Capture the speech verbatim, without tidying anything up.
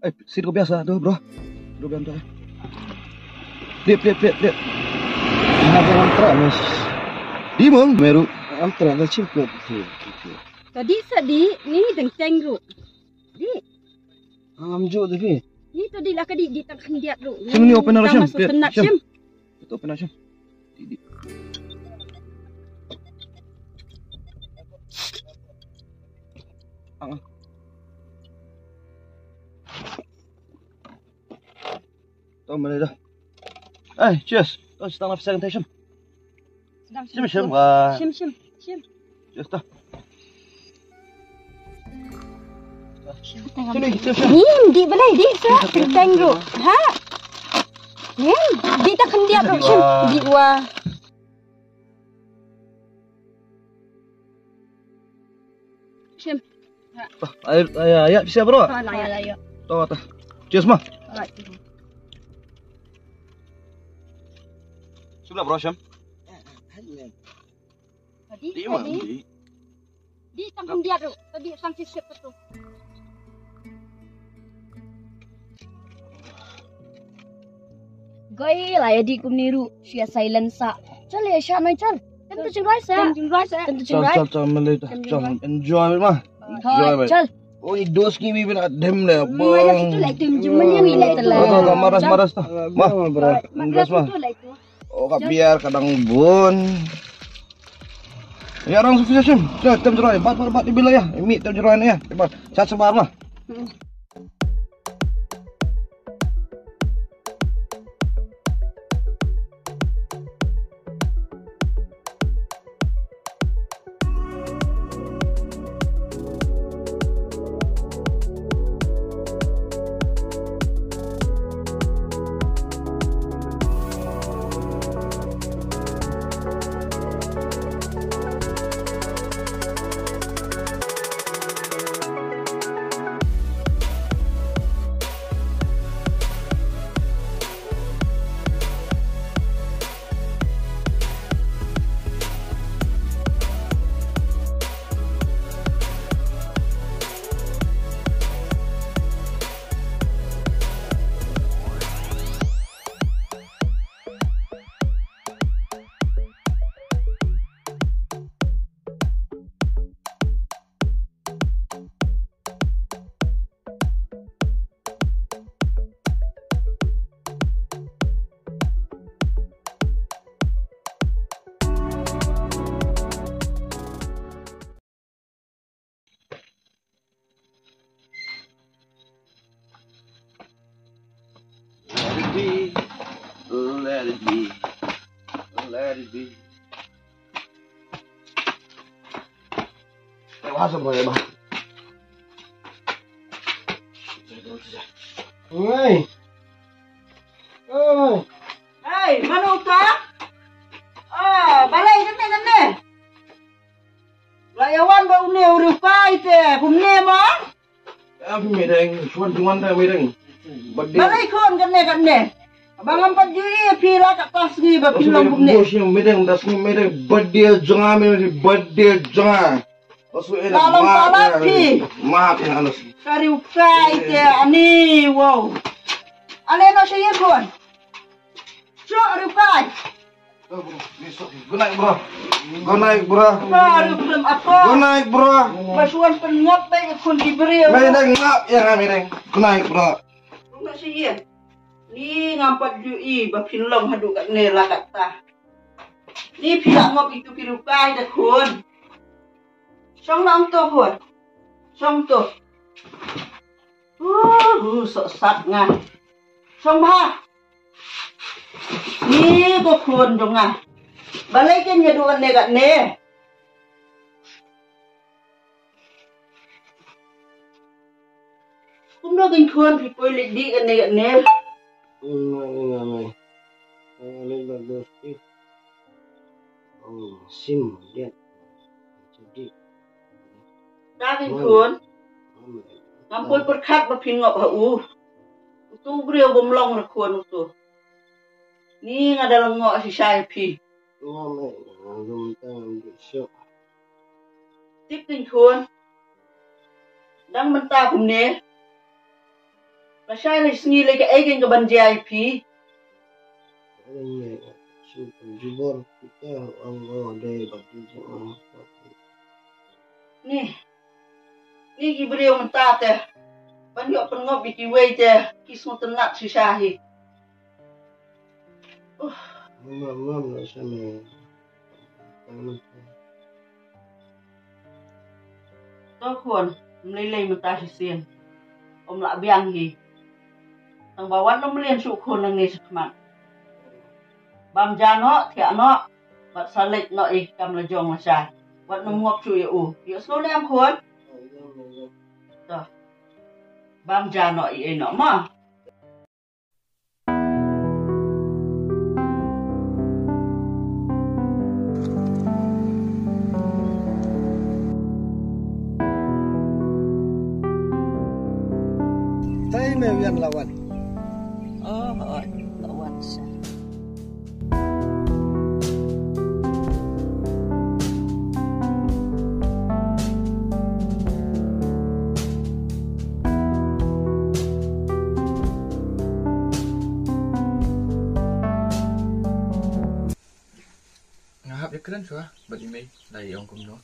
Eh, sit ko biasa tu, bro. Bro, biasa tu. Plip, plip, plip, plip. Nah, jangan terak, mas. Di mong, meru. Am terak dah chim ko. Tadi sadi ni deng teng ru. Di. Am ju tu pi. Ni tu di lah ka di, di tang khyndiat ru. Shim ni open aro shim. Plip, shim. Itu open aro shim. Di, di. Ah, ah. To, mane da. Eh, cheers. To, sdang na pisa kan shim. Sdang shim, shim, shim. Shim, shim, shim. Cheers to. Shim, shim, shim. Nim, di balai, di sa, teng ru. Ha? Nim, di ta khyndiat ru, shim, di wa. Shim. Ay, ay, ay, bisa bro. Ha, la ya. To, to. Cheers ma. Alright. Sibla bro, Shim. Tadi, di ma, tadi. Di. Di tang khyndiat ru. Tadi tang shisip tu. Goi la ya di kumni ru, sia silent sa. Chal ya sha noi chal. Tem tu chingrai sa. Tem chingrai sa. Tem tu chingrai. Chal, chal, chal, mele chal. Enjoy ma. Enjoy ma. Chal. Oh, ni dos ki mi bin adem le. Mai la tu lai tu jumel yang ile tu lai. Maras, maras tu. Ma, bro. Maras ma. Oh, ka biar kadang bun. Ya, orang sufficient. Tem jerai, bat, bat, bat, bila ya. Mi tem jerai ni ya. Bat. Chat sebar ma. Let it be. Let it be. Let it be. Eh, wah, sama ya, Bang. Oi. Oi. Hey, mano uta? Ah, balai kane kane. La ïa wan ba une u riewkai te, kumne mo? Em, phi meideng, shuwa jingwan te meideng. Balei khun kane kane? Ba ngam pat ju ïohi ïa phi la katta sngi ba phin long kumne. Meideng, meideng, da sngi meideng, birthday jong nga, meideng, birthday jong nga. Ba shu ïa la long palat phi. Map ïa nga. Ka riewkai te ani, wow. Ale noh sha ïing khun. Shu riewkai. Good night, bro. Good night, bro. Good night, bro. Ba shu wan pynngop beit ïa khun ki briew. Meideng, ngop ïa nga, meideng. Good night, bro. Rung noh sha ïing. Ni ngam pat ju ïohi ba phin long haduh katne la katta. Ni phi la ngop ïa kitu ki riewkai te khun. Shong noh hangto khun. Shong to. Uh, uh, sohsat nga. Shong bha. Ni ko khun jong nga. Balei kin ïa duh kane kane. Kumno kin khun phi poi leit dih kane kane. Nga, nga, nga. Nga leit ba dos tip. Oh, sim, liat. Jadi. Ta kin khun. Ngam poi pyrkhat ba phin ngop ha u. Utu u briew bym long re khun utu. Ni nga da lyngngoh shisha ïa phi. Tip kin khun. Dang mynta kumne. Lashai, la sngi lei kaei kein kaban jia ïa phi? Ni, ni ki briew mynta te ban ïoh pynngop ïa kiwei te ki sngewtynnat shisha hi. Uh. Mama, mama, sa me. To khun, ym lei lei mynta shisien. Ym lah biang hi. Tang ba wat nym mlien shuh khun nangne shakhmat. Bam ja noh, thiah noh, bad sa leit noh ïa ki kam la jong lashai. Wat nym ngop shuh ïa u. Ïohsngew ne em khun? To. Bam ja noh ïa u noh ma. Tei me wian la wan. Oh, oh, la wan sa. Nga hap ïa kren shuwa bad i mei, la i ong kumno.